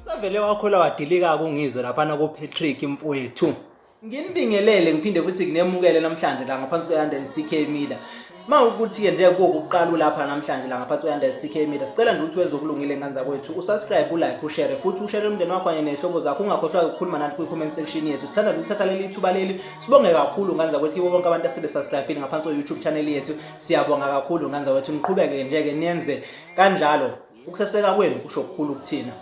Savele wakhola wadilika kungizwe laphana kuPatrick mfowethu. Nginibingelele ngiphinde futhi nginemukele namhlanje la ngaphansi kwe-Under STK Media. Ma ukuthi-ke nje kuwokuqala ulapha namhlanje la ngaphansi kwe-Under STK Media, sicela nje ukuthi wenze okulungile ngane zakwethu, usubscribe, ulike, ushare futhi ushare umndeni wakho kanye ney'hlobo zakho. Ungakhohlwa ukukhuluma nathi kwi-comment section yethu. Sithanda nje ukuthatha leli thuba leli, sibonge kakhulu ngane zakwethu kibo bonke abantu asebesubscribe-ile ngaphansi kwe-YouTube channel yethu. Siyabonga kakhulu ngane zakwethu, niqhubeke nje-ke niyenze kanjalo. Ukuseseka kwenu kusho kukhulu kuthina.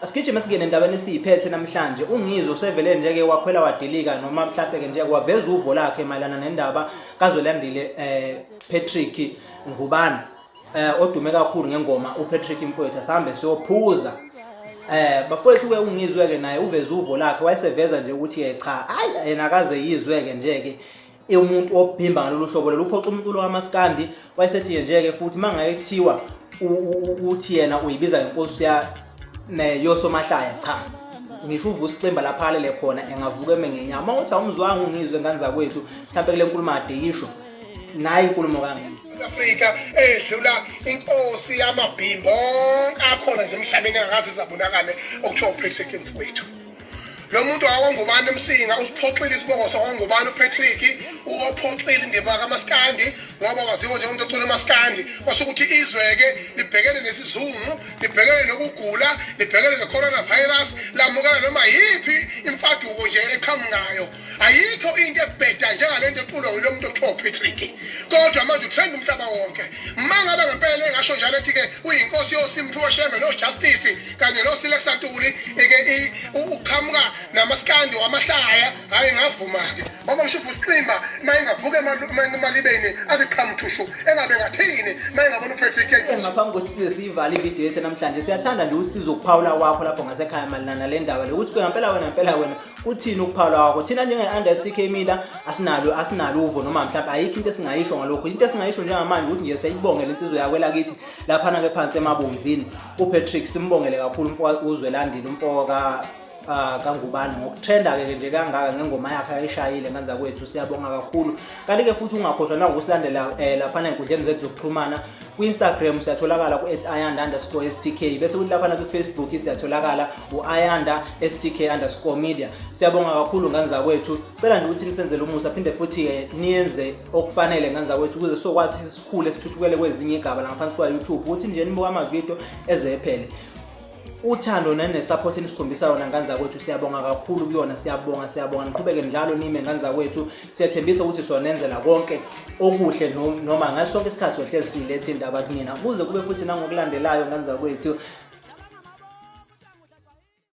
Asigijime singene endabeni esiyiphethe namhlanje. UNgizwe usevele nje-ke wakhwela wadilika noma mhlampe-ke nje waveza uvo lakhe mayelana nendaba kaZwelandile eh, Patrick Ngubane eh, odume kakhulu ngengoma uPatrick mfowethu asambe siyophuza. Eh bafowethu ke uNgizwe ke naye uveza uvo lakhe wayeseveza nje ukuthi eh, cha hayi yena akaze yizwe ke nje ke umuntu obhimba ngalolu hlobo lolu uphoxa umculo kamaskandi wayesethi nje-ke futhi uma ngaye kuthiwa uthi yena uyibiza ngenkosi ya yosomahlaya cha ngisho uvusa icemba lapha alele khona engavuka eme ngenyama uma uthi awumzwanga ungizwe ngane zakwethu mhlawumpe kule nkulumo ade yisho nayi inkulumo kangeni Afrika edlula inkosi yamabhimbo onke akhona nje emhlabeni engakaze izabonakale okuthiwa uPatrick mfowethu. Lo muntu wakwaNgubane eMsinga usiphoxile isibongo sakwaNgubane uPatrick uwaphoxile indima kaMaskandi ngoba waziwa njengomuntu ocula uMaskandi kwase ukuthi izwe-ke libhekene nesizungu libhekene nokugula libhekene ne-coronavirus lamukela noma yiphi imfaduko nje eqhamukayo ayikho into ebheda njengale nto eculwa yilo muntu okuthiwa uPatrick kodwa manje utrend umhlaba wonke uma ngabe ngempela engasho njalo ethi-ke uyinkosi yosimphiwe shembe nojustice kanye nosilexa ntuli ke uqhamuka namaskandi wamahlaya hhayi ngavuma-ke ngoba ngisho uvusiqimba uma engavuka emalibeni athi qhamuthushu engabe ngathini uma engabona uPatrick Ngaphambi kokuthi size siyivale ividiyo yethu namhlanje siyathanda nje usizo ukuphawula kwakho lapho ngasekhaya mayelana nale ndaba le ukuthi ngempela wena ngempela wena uthini ukuphawula kwakho thina njenge-under STK Media asinalo asinalo uvo noma mhlawumbe ayikho into esingayisho ngalokho into esingayisho njengamanje ukuthi nje siyayibongela insizwa yakwelakithi laphana-ke phansi emabomvini uPatrick simbongele kakhulu umfo uZwelandile umfo ka kaNgubane ngokutrenda-ke nje kangaka ngengoma yakhe ayishayile ngane zakwethu siyabonga kakhulu kanti-ke futhi ungakhohlwa nangokusilandela um laphana ey'nkundleni zethu zokuxhumana kwi-Instagram siyatholakala ku-ayanda_stk bese kuthi laphana kwi-Facebook siyatholakala u-ayanda stk_media siyabonga kakhulu ngane zakwethu cela nje ukuthi nisenzele umusa phinde futhi-ke niyenze okufanele ngane zakwethu ukuze sizokwazi sikhule sithuthukele kwezinye igaba langaphansi kwa-YouTube ukuthi nje nibuka amavidiyo eze ephele uthando nenesupport enisikhombisa yona ngane zakwethu siyabonga kakhulu kuyona siyabonga siyabonga niqhubeke njalo nime ngane zakwethu siyathembisa ukuthi sonenzela konke okuhle noma ngaso sonke isikhathi sohlezi silethe indaba kunina kuze kube futhi nangokulandelayo ngane zakwethu.